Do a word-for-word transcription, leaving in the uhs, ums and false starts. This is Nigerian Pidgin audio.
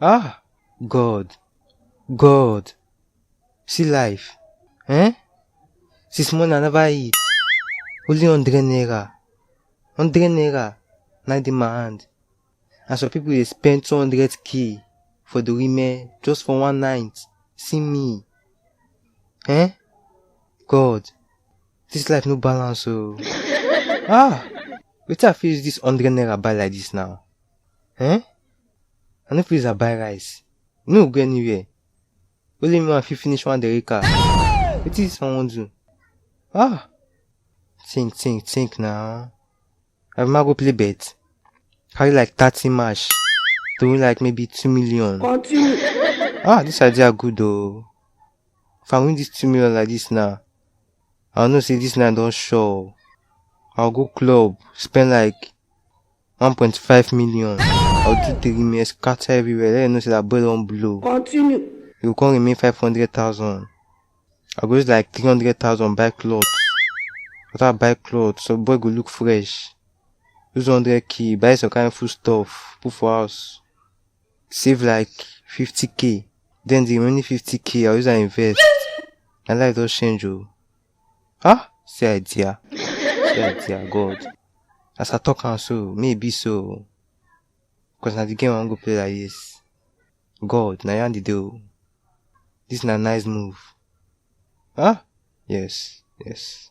Ah, God, God, see life, eh? Since morning I never eat, only hundred naira, hundred naira na dey my hand, and some people dey spend two hundred k for the women just for one night. See me, eh? God, this life no balance o. Ah, wetin I fit use this hundred naira buy like this now? Eh? I no fit use am buy rice. No go anywhere. Only me wan fit finish one derika. Wetin this one wan do? Ah! Think, think, think now. I ma go play bet. Carry like thirty match. To win like maybe two million. Continue. Ah, this idea good o. If I win this two million like this now, I know say this night don sure. I'll go club, spend like one point five million. I'll do three men scatter everywhere. Let you know say that boy don blow. Continue. You go come remain five hundred thousand. I go use like three hundred thousand buy cloth. After I buy cloth, so boy go look fresh. Use hundred k, buy some kind food stuff, put for house. Save like fifty k. Then the remaining fifty k, I'll use and invest. My life don change o. Ah, see idea. See idea, God. As I talk am so, may e be so. Cause na the game I wan go play like this. God, na you I dey do. This na nice move. Ah, yes, yes.